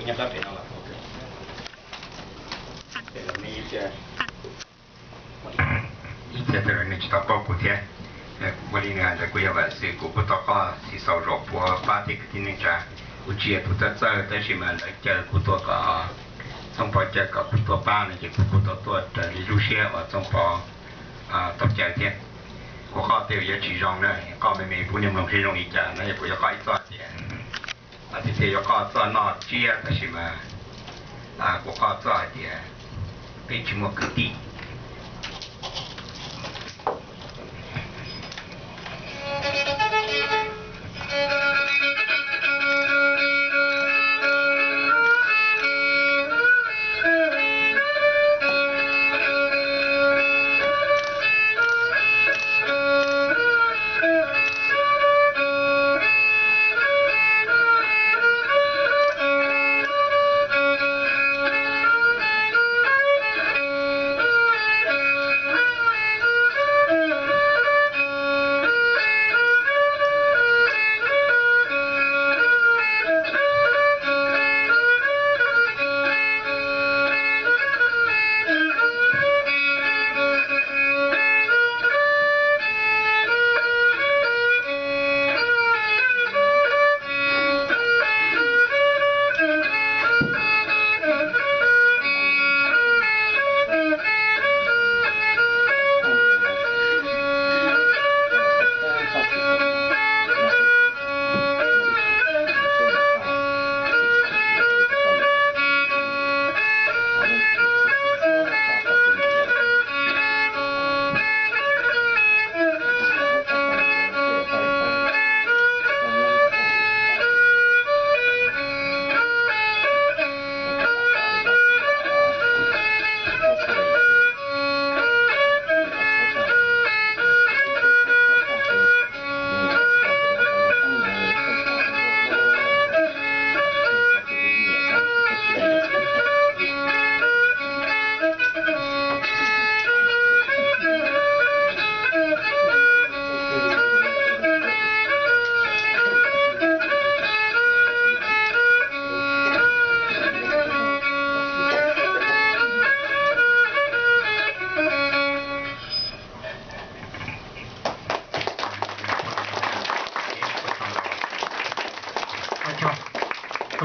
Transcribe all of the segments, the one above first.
Nyob qab pem no los, ib txhia txawm nws tsis tau paub kuv thiab. Ua li nws hais ntawd kuv yog vam xwm, kuv kuj tau qoj xim xaus zaum puav pab thiab kwv tij neej tsa. Kuv tsis yog tus txawj txawj tab sis mas lawv caw kuv tuaj kom, Txooj Pov caw kom kuv tuaj pab no ces kuv kuj tau tuaj raws li lub siab uas Txooj Pov tau caw thiab. Kuv qoj tej yuav tsis zoo na, qoj me me pub nej mloog seb zoo li cas na, yog kuv yuav qoj ib txoj tias, tiag tiag yuav qoj txoj noj tsiab tab sis mas kuv qoj txoj hais tias peb tsis muaj kwv tij.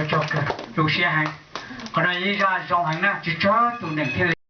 Ua tsaug kawg, zoo siab heev. Qhov no yog ib zaj zoo heev na, tsis tsawg tus neeg thiaj li